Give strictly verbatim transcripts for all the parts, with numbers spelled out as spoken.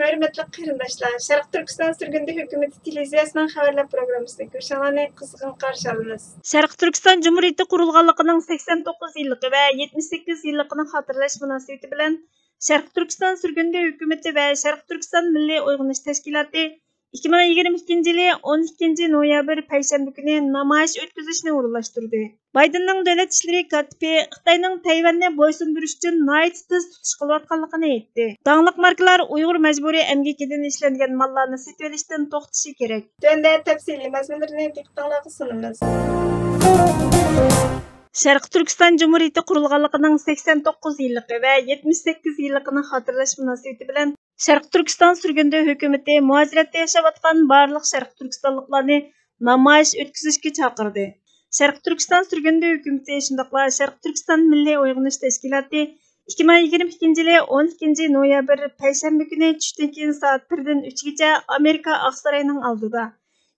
ھۆرمەتلىك قېرىنداشلار، شەرقىي تۈركىستان سۈرگۈندە ھۆكۈمىتى تېلېۋىزىيەسىنىڭ خەۋەرلەر پروگراممىسىدا كۆرۈشۈڭلارنى قىزغىن قارشى ئالىمىز. شەرقىي تۈركىستان جۇمھۇرىيىتى قۇرۇلغانلىقىنىڭ سەكسەن توققۇز يىللىقى ۋە يەتمىش سەككىز يىللىقىنى خاتىرىلەش مۇناسىۋىتى بىلەن شەرقىي تۈركىستان سۈرگۈندە ھۆكۈمىتى ۋە شەرقىي تۈركىستان مىللىي ئويغىنىش تەشكىلاتى ئىككى مىڭ يىگىرمە ئىككىنچى يىلى ئون ئىككىنچى نويابىر پەيشەنبە كۈنى نامايىش ئۆتكۈزۈشنى ئورۇنلاشتۇردى. بايدېننىڭ دۆلەت ئىشلىرى كاتىپى خىتاينىڭ تەيۋەننى بويسۇندۇرۇش ئۈچۈن ناھايىتى تېز تۇتۇش قىلىۋاتقانلىقىنى ئېيتتى. داڭلىق ماركىلار ئۇيغۇر مەجبۇرىي ئەمگىكىدىن ئىشلەنگەن ماللارنى سېتىۋېلىشتىن توختىشى كېرەك. تۆۋەندە تەپسىلىي مەزمۇنلىرىنى دىققىتىڭلارغا سۇنىمىز. شەرقىي تۈركىستان جۇمھۇرىيىتى قۇرۇلغانلىقىنىڭ سەكسەن توققۇز يىللىقى ۋە يەتمىش سەككىز يىللىقىنى خاتىرىلەش مۇناسىۋىتى بىلەن شەرقىي تۈركىستان سۈرگۈندە ھۆكۈمىتى مۇھاجىرەتتە ياشاۋاتقان بارلىق شەرقىي تۈركىستانلىقلارنى نامايىش ئۆتكۈزۈشكە چاقىردى. شەرقىي تۈركىستان سۈرگۈندە ھۆكۈمىتى شۇنداقلا شەرقىي تۈركىستان مىللىي ئويغىنىش تەشكىلاتى ئىككى مىڭ يىگىرمە ئىككىنچى يىلى ئون ئىككىنچى نويابىر پەيشەنبە كۈنى چۈشتىن كېيىن سائەت بىردىن ئۈچكىچە ئامېرىكا ئاقساراينىڭ ئالدىدا،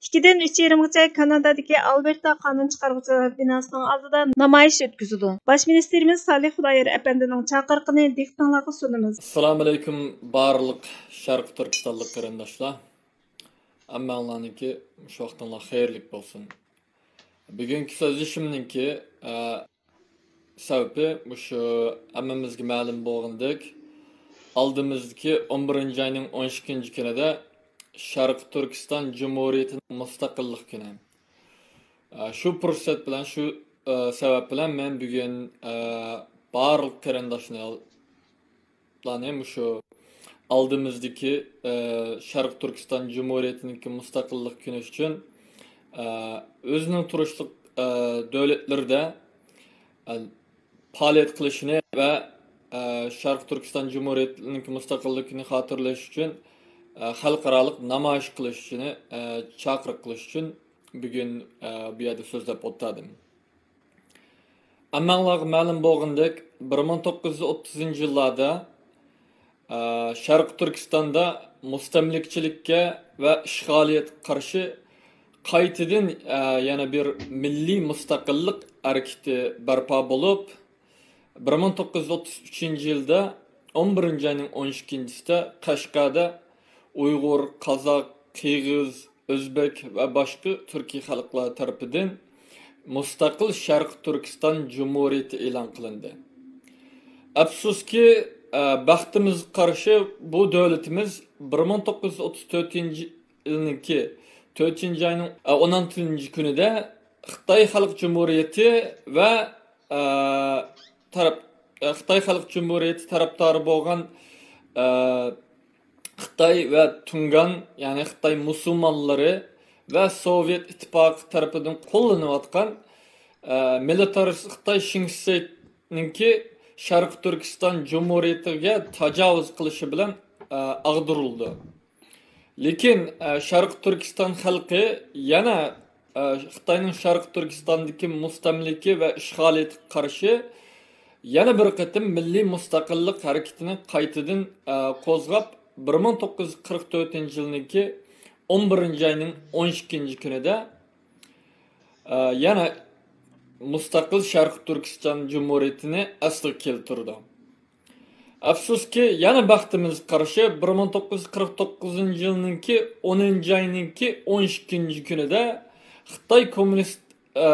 ئىككىدىن ئۈچ يېرىمغىچە كانادادىكى ئالبېرتا قانۇن چىقارغۇچىلار بىناسىنىڭ ئالدىدا نامايىش ئۆتكۈزىدۇ. باش مىنىستىرىمىز سالىھ خۇدايار ئەپەندىنىڭ چاقىرىقىنى دىققىتىڭلارغا سۇنىمىز. ئەسسالامۇئەلەيكۇم بارلىق شەرقىي تۈركىستانلىق قېرىنداشلار. ھەممەڭلارنىڭكى شۇ ۋاقتىڭلار خەيرلىك بولسۇن. بۈگۈنكى سۆزلىشىمنىڭكى، ئە، سەۋەبى مۇشۇ ھەممىمىزگە مەلۇم بولغىنىدەك، ئالدىمىزدىكى ئون بىرىنچى ئاينىڭ ئون ئىككىنچى كۈنىدە شەرقىي تۈركىستان جۇمھۇرىيىتىنىڭ مۇستەقىللىق كۈنى. ئە، شۇ پۇرسەت بىلەن، شۇ، ئە، سەۋەب بىلەن مەن بۈگۈن، ئە، بارلىق قېرىنداشلارنى مۇشۇ ئالدىمىزدىكى، ئە، شەرقىي تۈركىستان جۇمھۇرىيىتىنىڭكى مۇستەقىللىق كۈنى ئۈچۈن، ئە، ئۆزىنىڭ تۇرۇشلۇق، ئە، دۆلەتلىرىدە، ئە، پائالىيەت قىلىشىنى ۋە، ئە، شەرقىي تۈركىستان جۇمھۇرىيىتىنىڭكى مۇستەقىللىق كۈنى خاتىرىلەش ئۈچۈن، ئە، خەلقئارالىق نامايىش قىلىشىنى، ئە، چاقىرىق قىلىش ئۈچۈن بۈگۈن، ئە، بۇ يەردە سۆزلەپ ئولتۇردۇم. ھەممەڭلارغا مەلۇم بولغىنىدەك، بىر مىڭ توققۇز يۈز ئوتتۇزىنچى يىللاردا، ئە، شەرقىي تۈركىستاندا مۇستەملىكىچىلىككە ۋە ئىشغالىيەتكە قارشى قايتىدىن، ئە، يەنە بىر مىللىي مۇستەقىللىق ھەرىكىتى بەرپا بولۇپ، بىر مىڭ توققۇز يۈز ئوتتۇز ئۈچىنچى يىلدا ئون بىرىنچى ئاينىڭ ئون ئىككىنچىسىدە قەشقەردە ئۇيغۇر، قازاق، قىرغىز، ئۆزبېك ۋە باشقا تۈركىي خەلقلەر تەرىپىدىن مۇستەقىل شەرقىي تۈركىستان جۇمھۇرىيىتى ئېلان قىلىندى. ئەپسۇسكى، ئە، بەختىمىزگە قارشى بۇ دۆلىتىمىز بىر مىڭ توققۇز يۈز ئوتتۇز تۆتىنچى يىلنىڭكى تۆتىنچى ئاينىڭ، ئە، ئون ئالتىنچى كۈنىدە خىتاي خەلق جۇمھۇرىيىتى ۋە، ئە، تەرەپ-، ئە، خىتاي خەلق جۇمھۇرىيىتى تەرەپدارى بولغان، ئە، خىتاي ۋە تۇڭگان، يەنى خىتاي مۇسۇلمانلىرى ۋە سوۋېت ئىتتىپاقى تەرىپىدىن قوللىنىۋاتقان، ئە، مىلىتارىست خىتاي شىڭ شىسەينىڭكى شەرقىي تۈركىستان جۇمھۇرىيىتىگە تاجاۋۇز قىلىشى بىلەن، ئە، ئاغدۇرۇلدى. لېكىن، ئە، شەرقىي تۈركىستان خەلقى يەنە، ئە، خىتاينىڭ شەرقىي تۈركىستاندىكى مۇستەملىكە ۋە ئىشغالىيىتىگە قارشى يەنە بىر قېتىم مىللىي مۇستەقىللىق ھەرىكىتىنى قايتىدىن، ئە، قوزغاپ، بىر مىڭ توققۇز يۈز قىرىق تۆتىنچى يىلنىڭكى ئون بىرىنچى ئاينىڭ ئون ئىككىنچى كۈنىدە، ئە، يەنە مۇستەقىل شەرقىي تۈركىستان جۇمھۇرىيىتىنى ئەسلىگە كەلتۈرىدۇ. ئەپسۇسكى، يەنە بەختىمىزگە قارشى، بىر مىڭ توققۇز يۈز قىرىق توققۇزىنچى يىلنىڭكى ئونىنچى ئاينىڭكى ئون ئىككىنچى كۈنىدە خىتاي كوممۇنىست، ئە،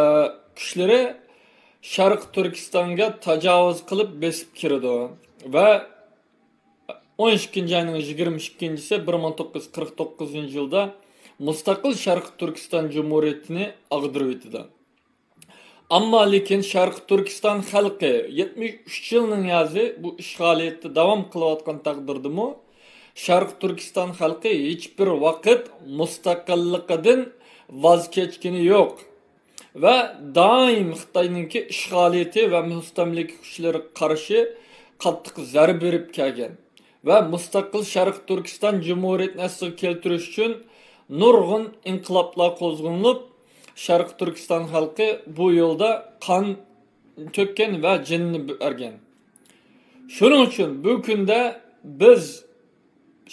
كۈچلىرى شەرقىي تۈركىستانغا تاجاۋۇز قىلىپ بېسىپ كىرىدۇ ۋە ئون ئىككىنچى ئاينىڭ يىگىرمە ئىككىنچىسى بىر مىڭ توققۇز يۈز قىرىق توققۇزىنچى يىلدا مۇستەقىل شەرقىي تۈركىستان جۇمھۇرىيىتىنى ئاغدۇرۇۋېتىدۇ. ئەمما لېكىن شەرقىي تۈركىستان خەلقى يەتمىش ئۈچ يىلنىڭ يازى بۇ ئىشغالىيەتتە داۋام قىلىۋاتقان تەقدىردىمۇ، شەرقىي تۈركىستان خەلقى ھېچبىر ۋاقىت مۇستەقىللىقىدىن ۋاز كەچكىنى يوق ۋە دائىم خىتاينىڭكى ئىشغالىيىتى ۋە مۇستەملىكە كۈچلىرىگە قارشى قاتتىق زەربە بېرىپ كەلگەن. ۋە مۇستەقىل شەرقىي تۈركىستان جۇمھۇرىيىتىنى ئەسلىگە كەلتۈرۈش ئۈچۈن نۇرغۇن ئىنقىلابلار قوزغىلىپ، شەرقىي تۈركىستان خەلقى بۇ يولدا قان تۆككەن ۋە جېنىنى بەرگەن. شۇنىڭ ئۈچۈن بۇ كۈندە بىز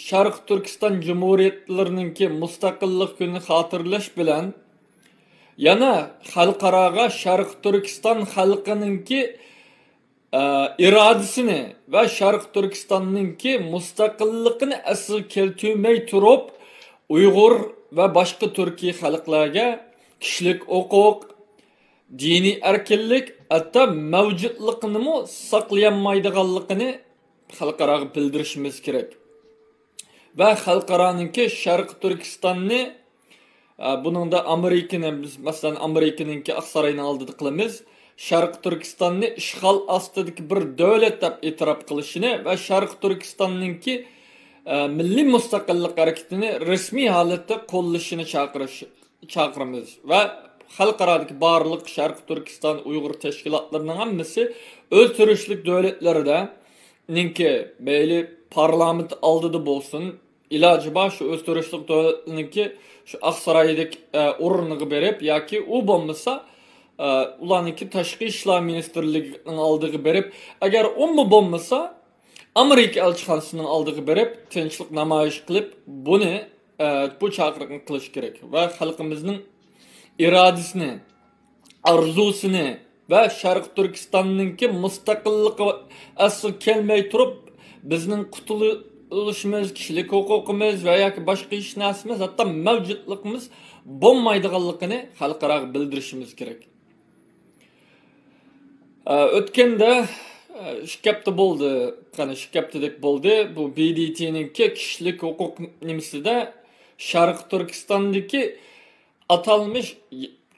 شەرقىي تۈركىستان جۇمھۇرىيەتلىرىنىڭكى مۇستەقىللىق كۈنىنى خاتىرىلەش بىلەن، يەنە خەلقئاراغا شەرقىي تۈركىستان خەلقىنىڭكى ئە، ئىرادىسىنى ۋە شەرقىي تۈركىستاننىڭكى مۇستەقىللىقىنى ئەسلىگە كەلتۈرمەي تۇرۇپ، ئۇيغۇر ۋە باشقا تۈركىي خەلقلەرگە كىشىلىك ھوقۇق، دىنىي ئەركىنلىك، ھەتتا مەۋجۇتلۇقىنىمۇ ساقلىيالمايدىغانلىقىنى خەلقئاراغا بىلدۈرۈشىمىز كېرەك. ۋە خەلقئارانىڭكى شەرقىي تۈركىستاننى، ئە، بۇنىڭدا ئامېرىكىنى، بىز، مەسىلەن، ئامېرىكىنىڭكى ئاقساراينىڭ ئالدىدا قىلىمىز، شەرقىي تۈركىستاننى ئىشغال ئاستىدىكى بىر دۆلەت دەپ ئېتىراپ قىلىشىنى ۋە شەرقىي تۈركىستاننىڭكى، ئە، مىللىي مۇستەقىللىق ھەرىكىتىنى رەسمىي ھالەتتە قوللىشىنى چاقىرىش، چاقىرىمىز ۋە خەلقئارادىكى بارلىق شەرقىي تۈركىستان ئۇيغۇر تەشكىلاتلىرىنىڭ ھەممىسى ئۆز تۇرۇشلۇق دۆلەتلىرىدە نىڭكى مەيلى پارلامېنت ئالدىدا بولسۇن، ئىلاجى بار شۇ ئۆز تۇرۇشلۇق دۆلەتنىڭكى شۇ ئاقسارايدىكى، ئە، ئورنىغا بېرىپ ياكى ئۇ بولمىسا، ئە، ئۇلارنىڭكى تاشقى ئىشلار مىنىستىرلىكىنىڭ ئالدىغا بېرىپ، ئەگەر ئۇمۇ بولمىسا، ئامېرىكا ئەلچىخانىسىنىڭ ئالدىغا بېرىپ، تىنچلىق نامايىش قىلىپ، بۇنى، ئە، بۇ چاقىرىقنى قىلىش كېرەك ۋە خەلقىمىزنىڭ ئىرادىسىنى، ئارزۇسىنى ۋە شەرقىي تۈركىستاننىڭكى مۇستەقىللىقى ئەسلىگە كەلمەي تۇرۇپ، بىزنىڭ قۇتۇلۇشىمىز، كىشىلىك ھوقۇقىمىز ۋە ياكى باشقا ھېچ نەرسىمىز، ھەتتا مەۋجۇتلۇقىمىز بولمايدىغانلىقىنى خەلقئاراغا بىلدۈرۈشىمىز كېرەك. ئە، ئۆتكەندە، ئە، ئىككى ھەپتە بولدى، قېنى، ئىككى ھەپتىدەك بولدى. بۇ ب د ت نىڭكى كىشىلىك ھوقۇق نېمىسىدە شەرقىي تۈركىستاندىكى ئاتالمىش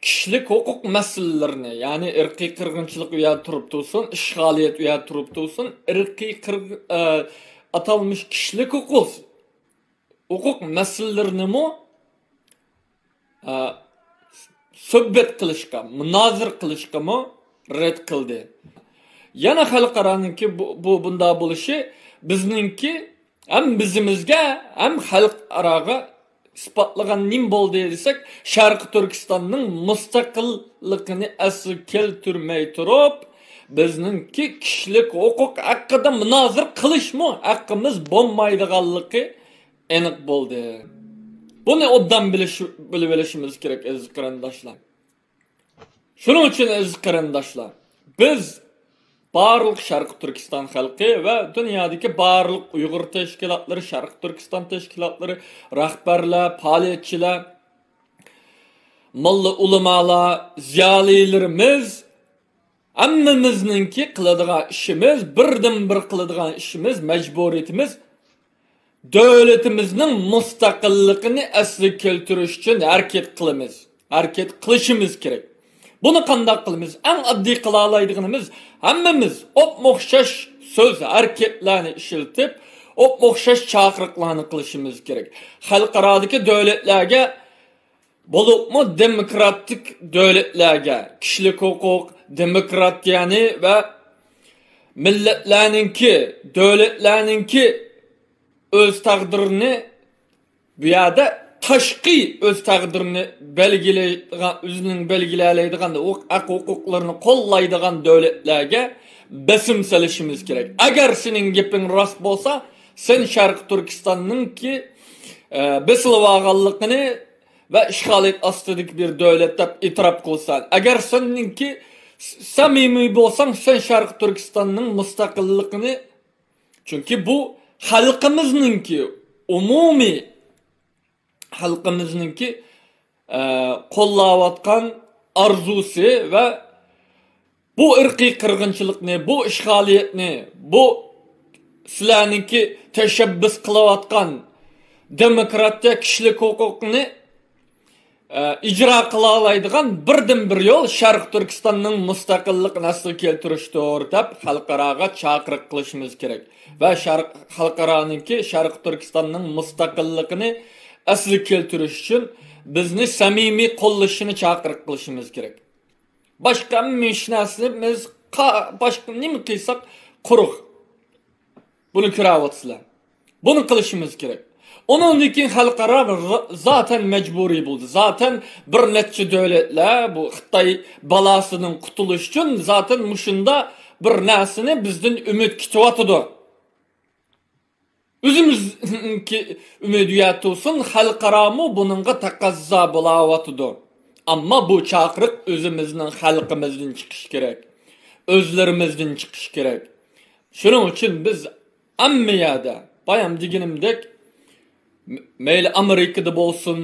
كىشىلىك ھوقۇق مەسىلىلىرىنى، يەنى ئىرقىي قىرغىنچىلىق ئۇ يەردە تۇرۇپ تۇرسۇن، ئىشغالىيەت ئۇ يەردە تۇرۇپ تۇرسۇن، ئىرقىي قىرغ-، ئە، ئاتالمىش كىشىلىك ھوقۇق، ھوقۇق مەسىلىلىرىنىمۇ، ئە، سۆھبەت قىلىشقا، مۇنازىرە قىلىشقىمۇ رەت قىلدى. يەنە خەلقئارانىڭكى بۇ، بۇ بۇنداق بولۇشى بىزنىڭكى ھەم بىزىمىزگە، ھەم خەلقئاراغا ئىسپاتلىغان نېمە بولدى دېسەك، شەرقىي تۈركىستاننىڭ مۇستەقىللىقىنى ئەسلىگە كەلتۈرمەي تۇرۇپ، بىزنىڭكى كىشىلىك ھوقۇق ھەققىدە مۇنازىرە قىلىشمۇ ھەققىمىز بولمايدىغانلىقى ئېنىق بولدى. بۇنى ئوبدان بىلىش، بىلىۋېلىشىمىز كېرەك، ئەزىز قېرىنداشلار. شۇنىڭ ئۈچۈن، ئەزىز قېرىنداشلار، بىز بارلىق شەرقىي تۈركىستان خەلقى ۋە دۇنيادىكى بارلىق ئۇيغۇر تەشكىلاتلىرى، شەرقىي تۈركىستان تەشكىلاتلىرى، رەھبەرلەر، پائالىيەتچىلەر، موللا ئۆلىمالار، زىيالىيلىرىمىز، ھەممىمىزنىڭكى قىلىدىغان ئىشىمىز، بىردىنبىر قىلىدىغان ئىشىمىز، مەجبۇرىيىتىمىز، دۆلىتىمىزنىڭ مۇستەقىللىقىنى ئەسلىگە كەلتۈرۈش ئۈچۈن ھەرىكەت قىلىمىز. ھەرىكەت قىلىشىمىز كېرەك. بۇنى قانداق قىلىمىز؟ ئەڭ ئاددىي قىلالايدىغىنىمىز، ھەممىمىز ئوپمۇئوخشاش سۆز، ھەرىكەتلەرنى ئىشلىتىپ، ئوپمۇئوخشاش چاقىرىقلارنى قىلىشىمىز كېرەك. خەلقئارادىكى دۆلەتلەرگە، بولۇپمۇ دېموكراتىك دۆلەتلەرگە، كىشىلىك ھوقۇق، دېموكراتىيەنى ۋە مىللەتلەرنىڭكى، دۆلەتلەرنىڭكى ئۆز تەقدىرىنى، بۇ يەردە تاشقى ئۆز تەقدىرىنى بەلگىلەيدىغان، ئۆزىنىڭ بەلگىلەيدىغان ھوق-، ھەق ھوقۇقلىرىنى قوللايدىغان دۆلەتلەرگە بېسىم سېلىشىمىز كېرەك. ئەگەر سېنىڭ گېپىڭ راست بولسا، سەن شەرقىي تۈركىستاننىڭكى، ئە، بېسىلىۋالغانلىقىنى ۋە ئىشغالىيەت ئاستىدىكى بىر دۆلەت دەپ ئېتىراپ قىلسا، ئەگەر سەننىڭكى س-، سەمىمىي بولساڭ، سەن شەرقىي تۈركىستاننىڭ مۇستەقىللىقىنى، چۈنكى بۇ خەلقىمىزنىڭكى، ئومۇمىي خەلقىمىزنىڭكى، ئە، قوللاۋاتقان ئارزۇسى ۋە بۇ ئىرقىي قىرغىنچىلىقنى، بۇ ئىشغالىيەتنى، بۇ سىلەرنىڭكى تەشەببۇس قىلىۋاتقان دېموكراتىيە، كىشىلىك ھوقۇقنى، ئە، ئىجرا قىلالايدىغان بىردىنبىر يول شەرقىي تۈركىستاننىڭ مۇستەقىللىقىنى ئەسلىگە كەلتۈرۈشتۇر، دەپ خەلقئاراغا چاقىرىق قىلىشىمىز كېرەك. ۋە شەرق-، خەلقئارانىڭكى شەرقىي تۈركىستاننىڭ مۇستەقىللىقىنى ئەسلىگە كەلتۈرۈش ئۈچۈن بىزنى سەمىمىي قوللىشىنى چاقىرىق قىلىشىمىز كېرەك. باشقا ھەممە ھېچ نەرسىنى بىز قا-، باشقا نېمە قىلساق قۇرۇق. بۇنى كۆرۈۋاتىسىلەر. بۇنى قىلىشىمىز كېرەك. ئۇنىڭدىن كېيىن خەلقئارا ر-، زاتەن مەجبۇرىي بولدى. زاتەن بىر نەچچە دۆلەتلەر بۇ خىتاي بالاسىدىن قۇتۇلۇش ئۈچۈن زاتەن مۇشۇنداق بىر نەرسىنى بىزدىن ئۈمىد كۈتۈۋاتىدۇ. ئۆزىمىزنىڭكى ئۈمىدىيەت تۇرسۇن، خەلقئارامۇ بۇنىڭغا تەقەززا بولاۋاتىدۇ. ئەمما بۇ چاقىرىق ئۆزىمىزنىڭ خەلقىمىزدىن چىقىشى كېرەك. ئۆزلىرىمىزدىن چىقىش كېرەك. شۇنىڭ ئۈچۈن بىز ھەممە يەردە، بايام دېگىنىمدەك، م-، مەيلى ئامېرىكىدا بولسۇن،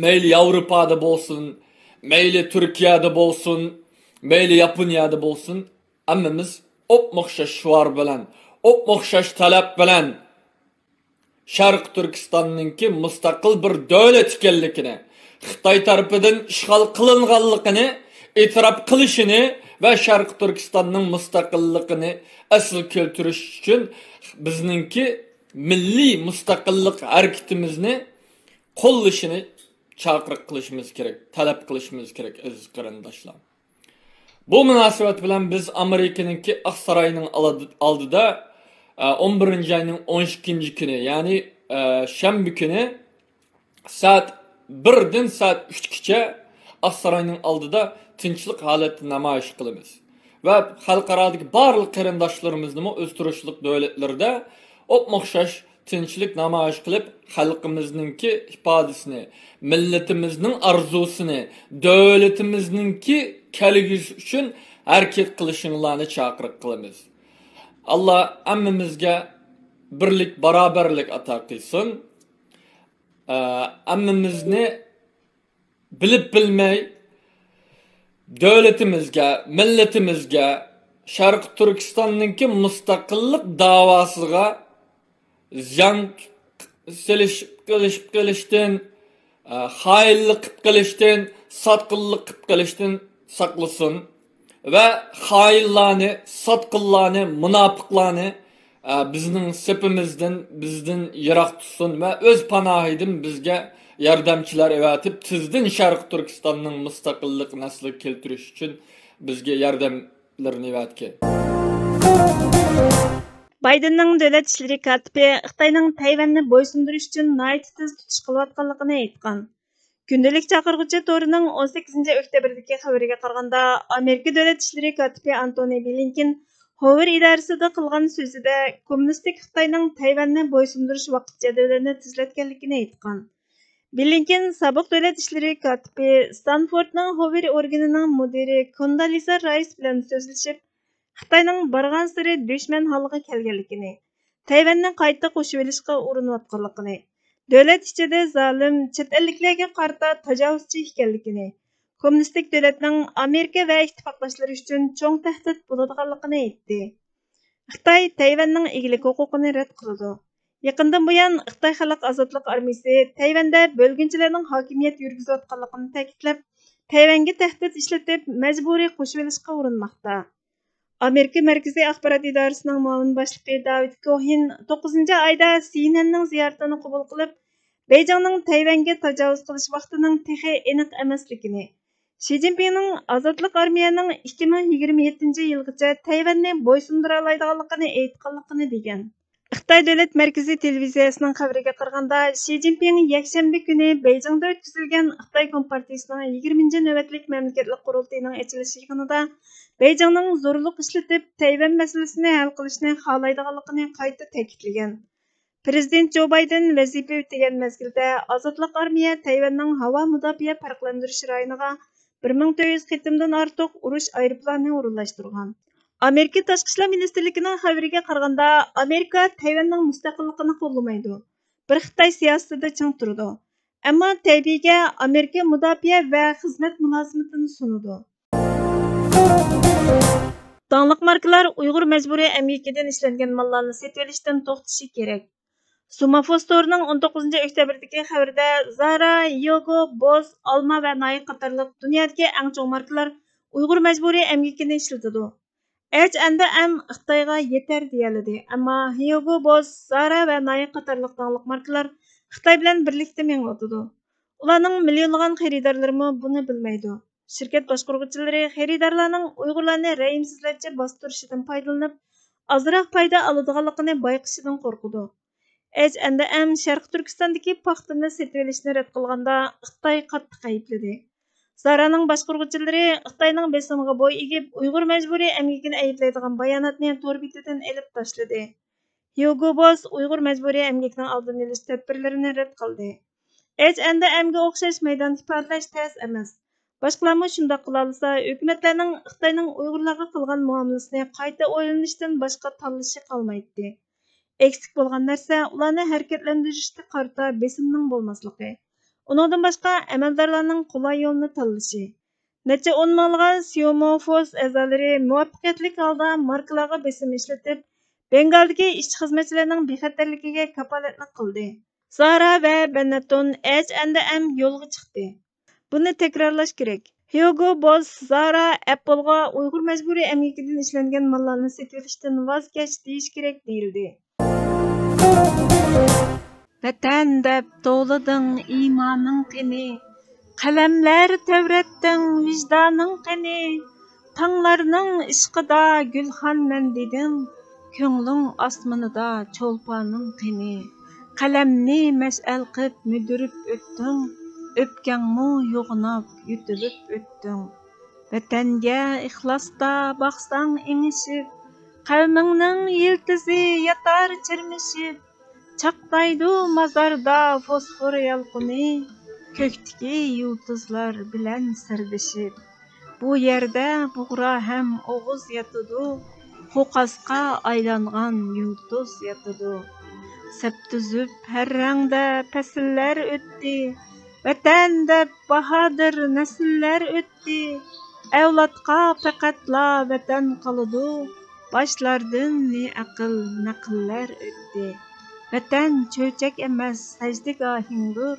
مەيلى ياۋروپادا بولسۇن، مەيلى تۈركىيەدە بولسۇن، مەيلى ياپونىيەدە بولسۇن، ھەممىمىز ئوپمۇئوخشاش شوئار بىلەن، ئوپمۇئوخشاش تەلەپ بىلەن شەرقىي تۈركىستاننىڭكى مۇستەقىل بىر دۆلەت ئىكەنلىكىنى، خىتاي تەرىپىدىن ئىشغال قىلىنغانلىقىنى ئېتىراپ قىلىشىنى ۋە شەرقىي تۈركىستاننىڭ مۇستەقىللىقىنى ئەسلىگە كەلتۈرۈش ئۈچۈن بىزنىڭكى مىللىي مۇستەقىللىق ھەرىكىتىمىزنى قوللىشىنى چاقىرىق قىلىشىمىز كېرەك، تەلەپ قىلىشىمىز كېرەك، ئەزىز قېرىنداشلار. بۇ مۇناسىۋەت بىلەن بىز ئامېرىكىنىڭكى ئاقساراينىڭ ئالدى-، ئالدىدا، ئە، ئون بىرىنچى ئاينىڭ ئون ئىككىنچى كۈنى، يەنى، ئە، شەنبە كۈنى سائەت بىردىن سائەت ئۈچكىچە ئاقساراينىڭ ئالدىدا تىنچلىق ھالەتتە نامايىش قىلىمىز. ۋە خەلقئارادىكى بارلىق قېرىنداشلىرىمىزنىمۇ ئۆز تۇرۇشلۇق دۆلەتلىرىدە ئوپمۇئوخشاش تىنچلىق نامايىش قىلىپ، خەلقىمىزنىڭكى ئىپادىسىنى، مىللىتىمىزنىڭ ئارزۇسىنى، دۆلىتىمىزنىڭكى كەلگۈسى ئۈچۈن ھەرىكەت قىلىشىڭلارنى چاقىرىق قىلىمىز. ئاللا ھەممىمىزگە بىرلىك، باراۋەرلىك ئاتا قىلسۇن. ئە، ھەممىمىزنى بىلىپ بىلمەي دۆلىتىمىزگە، مىللىتىمىزگە، شەرقىي تۈركىستاننىڭكى مۇستەقىللىق داۋاسىغا زىيان سېلىش، قىلىش، قىلىشتىن، ئە، خائىنلىق قىلىپ قىلىشتىن، ساتقىنلىق قىلىپ قىلىشتىن ساقلىسۇن ۋە خائىنلارنى، ساتقىنلارنى، مۇناپىقلارنى، ئە، بىزنىڭ سېپىمىزدىن، بىزدىن يىراق تۇتسۇن ۋە ئۆز پاناھىدىن بىزگە ياردەمچىلەر ئەۋەتىپ، تېزدىن شەرقىي تۈركىستاننىڭ مۇستەقىللىقىنى ئەسلىگە كەلتۈرۈش ئۈچۈن بىزگە ياردەملىرىنى ئەۋەتكەي. بايدېننىڭ دۆلەت ئىشلىرى كاتىپى خىتاينىڭ تەيۋەننى بويسۇندۇرۇش ئۈچۈن ناھايىتى تېز تۇتۇش قىلىۋاتقانلىقىنى ئېيتقان. كۈندىلىك چاقىرغۇچى تورىنىڭ ئون سەككىزىنچى ئۆكتەبىردىكى خەۋىرىگە قارىغاندا، ئامېرىكا دۆلەت ئىشلىرى كاتىپى ئانتونى بلىنكېن ھوۋېر ئىدارىسىدە قىلغان سۆزىدە، كوممۇنىستىك خىتاينىڭ تەيۋەننى بويسۇندۇرۇش ۋاقىت جەدۋىلىنى تېزلەتكەنلىكىنى ئېيتقان. بلىنكېن سابىق دۆلەت ئىشلىرى كاتىپى، ستانفوردنىڭ ھوۋېر ئورگىنىنىڭ مۇدىرى كوندالىسا رايس بىلەن سۆزلىشىپ، خىتاينىڭ بارغانسېرى دۈشمەن ھالىغا كەلگەنلىكىنى، تەيۋەننى قايتا قوشۇۋېلىشقا ئۇرۇنۇۋاتقانلىقىنى، دۆلەت ئىچىدە زالىم، چەت ئەللىكلەرگە قارىتا تاجاۋۇزچى ئىكەنلىكىنى، كوممۇنىستىك دۆلەتنىڭ ئامېرىكا ۋە ئىتتىپاقداشلىرى ئۈچۈن چوڭ تەھدىت بولىدىغانلىقىنى ئېيتتى. خىتاي تەيۋەننىڭ ئىگىلىك ھوقۇقىنى رەت قىلىدۇ. يېقىندىن بۇيان خىتاي خەلق ئازادلىق ئارمىيىسى تەيۋەندە بۆلگۈنچىلەرنىڭ ھاكىمىيەت يۈرگۈزۈۋاتقانلىقىنى تەكىتلەپ، تەيۋەنگە تەھدىت ئىشلىتىپ، مەجبۇرىي قوشۇۋېلىشقا ئۇرۇنماقتا. ئامېرىكا مەركىزىي ئاخبارات ئىدارىسىنىڭ مۇئاۋىن باشلىقى داۋىد كوھىن توققۇزىنچى ئايدا سى ئېن ئېننىڭ زىيارىتىنى قوبۇل قىلىپ، بېيجىڭنىڭ تەيۋەنگە تاجاۋۇز قىلىش ۋاقتىنىڭ تېخى ئېنىق ئەمەسلىكىنى، شى جىنپىڭنىڭ ئازادلىق ئارمىيەنىڭ ئىككى مىڭ يىگىرمە يەتتىنچى يىلغىچە تەيۋەننى بويسۇندۇرالايدىغانلىقىنى ئېيتقانلىقىنى دېگەن. خىتاي دۆلەت مەركىزىي تېلېۋىزىيەسىنىڭ خەۋىرىگە قارىغاندا، شى جىنپىڭ يەكشەنبە كۈنى بېيجىڭدا ئۆتكۈزۈلگەن خىتاي كومپارتىيىسىنىڭ يىگىرمىنچى نۆۋەتلىك مەملىكەتلىك قۇرۇلتىيىنىڭ ئېچىلىش يىغىنىدا بېيجىڭنىڭ زورلۇق ئىشلىتىپ، تەيۋەن مەسىلىسىنى ھەل قىلىشنى خالايدىغانلىقىنى قايتا تەكىتلىگەن. پىرېزىدېنت جو بايدېن ۋەزىپە ئۆتىگەن مەزگىلدە ئازادلىق ئارمىيە تەيۋەننىڭ ھاۋا مۇداپىئە پەرقلەندۈرۈش رايونىغا بىر مىڭ تۆت يۈز قېتىمدىن ئارتۇق ئۇرۇش ئايروپىلانى ئورۇنلاشتۇرغان. ئامېرىكا تاشقى ئىشلار مىنىستىرلىكىنىڭ خەۋىرىگە قارىغاندا، ئامېرىكا تەيۋەننىڭ مۇستەقىللىقىنى قوللىمايدۇ، بىر خىتاي سىياسىتىدە چىڭ تۇرىدۇ، ئەمما تەيبېيگە ئامېرىكا مۇداپىئە ۋە خىزمەت مۇلازىمىتىنى سۇنىدۇ. داڭلىق ماركىلار ئۇيغۇر مەجبۇرىي ئەمگىكىدىن ئىشلەنگەن ماللارنى سېتىۋېلىشتىن توختىشى كېرەك. سۇمافوس تورىنىڭ ئون توققۇزىنچى ئۆكتەبىردىكى خەۋىرىدە زارا، ھيوگو بوس، ئالما ۋە نايك قاتارلىق دۇنيادىكى ئەڭ چوڭ ماركىلار ئۇيغۇر مەجبۇرىي ئەمگىكىنى ئىشلىتىدۇ. ئېچ ئەند ئېم خىتايغا يېتەر دېيەلىدى، ئەمما ھيوگو بوس، زارا ۋە نايك قاتارلىق داڭلىق ماركىلار خىتاي بىلەن بىرلىكتە مېڭىۋاتىدۇ. ئۇلارنىڭ مىليونلىغان خېرىدارلىرىمۇ بۇنى بىلمەيدۇ. شىركەت باشقۇرغۇچىلىرى خېرىدارلارنىڭ ئۇيغۇرلارنى رەھىمسىزلەرچە باستۇرۇشىدىن پايدىلىنىپ، ئازراق پايدا ئالىدىغانلىقىنى بايقىشىدىن قورقىدۇ. ئېچ ئەند ئېم شەرقىي تۈركىستاندىكى پاختىنى سېتىۋېلىشنى رەت قىلغاندا، خىتاي قاتتىق ئەيىبلىدى. زارانىڭ باشقۇرغۇچىلىرى خىتاينىڭ بېسىمىغا بوي ئېگىپ، ئۇيغۇر مەجبۇرىي ئەمگىكىنى ئەيىبلەيدىغان باياناتنى تور بېتىدىن ئېلىپ تاشلىدى. ھيوگو بوس ئۇيغۇر مەجبۇرىي ئەمگىكىنىڭ ئالدىنى ئېلىش تەدبىرلىرىنى رەت قىلدى. ئېچ ئەند ئېمگە ئوخشاش مەيدان ئىپادىلەش تەس ئەمەس. باشقىلارمۇ شۇنداق قىلالىسا، ھۆكۈمەتلەرنىڭ خىتاينىڭ ئۇيغۇرلارغا قىلغان مۇئامىلىسىنى قايتا ئويلىنىشتىن باشقا تاللىشى قالمايتتى. ئەكسىك بولغان نەرسە ئۇلارنى ھەرىكەتلەندۈرۈشكە قارىتا بېسىمنىڭ بولماسلىقى، ئۇنىڭدىن باشقا ئەمەلدارلارنىڭ قولاي يولنى تاللىشى. نەچچە ئون مىڭلىغان سيۇمو فورس ئەزالىرى مۇۋەپپەقىيەتلىك ھالدا ماركىلارغا بېسىم ئىشلىتىپ، بېنگالدىكى ئىشچى-خىزمەتچىلەرنىڭ بىخەتەرلىكىگە كاپالەتلىك قىلدى. زارا ۋە بېنېتتون ئەچ ئەند ئەم يولغا چىقتى. بۇنى تەكرارلاش كېرەك. ھيۇگو بوس زارا ئەپپلغا ئۇيغۇر مەجبۇرىي ئەمگىكىدىن ئىشلەنگەن ماللارنى سېتىۋېلىشتىن ۋاز كەچ دېيىش كېرەك دېيىلدى. ۋەتەن دەپ توۋلىدىڭ ئىمانىڭ قېنى؟ قەلەملەر تەۋرەتتىڭ ۋىجدانىڭ قېنى؟ تاڭلارنىڭ ئىشقىدا گۈلخانمەن دېدىڭ، كۆڭلۈڭ ئاسمىنىدا چولپانىڭ قېنى؟ قەلەمنى مەشئەل قىپ مۈدۈرۈپ ئۆتتۈڭ، ئۆپكەڭمۇ يوغىناپ يۇتۇلۇپ ئۆتتۈڭ. ۋەتەنگە ئىخلاستا باقساڭ ئېڭىشىپ، قەۋمىڭنىڭ يىلتىزى ياتار چىرمىشىپ، چاقنايدۇ مازاردا فوسفور يالقۇنى، كۆكتىكى يۇلتۇزلار بىلەن سىردىشىپ. بۇ يەردە بۇغرا ھەم ئوغۇز ياتىدۇ، قوقاسقا ئايلانغان يۇلتۇز ياتىدۇ. سەپ تۈزۈپ ھەر رەڭدە پەسىللەر ئۆتتى، ۋەتەن دەپ باھادىر نەسىللەر ئۆتتى. ئەۋلادقا پەقەتلا ۋەتەن قالىدۇ، باشلاردىن ئەقىل نەقىللەر ئۆتتى. ۋەتەن چۆچەك ئەمەس، سەجدىگاھىڭدۇر،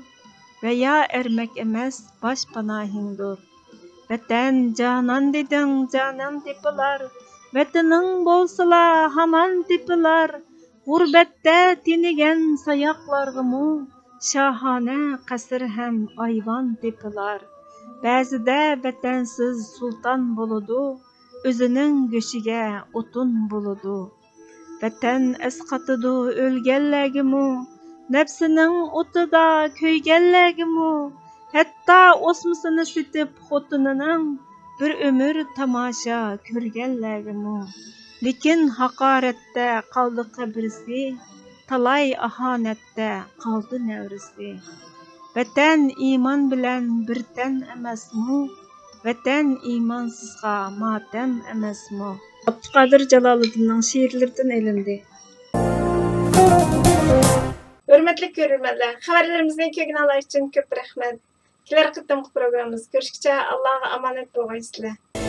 ۋە يا ئەرمەك ئەمەس، باشپاناھىڭدۇر. ۋەتەن جانان دېدىڭ، جانان تېپىلار، ۋەتىنىڭ بولسىلا ھامان تېپىلار. غۇربەتتە تېنىگەن ساياقلارغىمۇ شاھانە قەسىر ھەم ئايۋان تېپىلار. بەزىدە ۋەتەنسىز سۇلتان بولىدۇ، ئۆزىنىڭ گۆشىگە ئوتۇن بولىدۇ. ۋەتەن ئەسقاتىدۇ ئۆلگەنلەرگىمۇ، نەپسىنىڭ ئوتىدا كۆيگەنلەرگىمۇ، ھەتتا ئوسمىسىنى سېتىپ خوتۇنىنىڭ، بىر ئۆمۈر تاماشا كۆرگەنلەرگىمۇ. لېكىن ھاقارەتتە قالدى قەبرىسى، تالاي ئاھانەتتە قالدى نەۋرىسى. ۋەتەن ئىمان بىلەن بىر تەن ئەمەسمۇ؟ ۋەتەن ئىمانسىزغا ماتەم ئەمەسمۇ؟ ئابدۇقادىر جالالىدىننىڭ شېئىرلىرىدىن ئېلىندى. ھۆرمەتلىك كۆرۈرمەنلەر، خەۋەرلىرىمىزنى كۆرگىنىڭلار ئۈچۈن كۆپ رەھمەت. كېلەر قېتىمقى پروگراممىمىزدا كۆرۈشكىچە ئاللاغا ئامانەت بولغايسىلەر.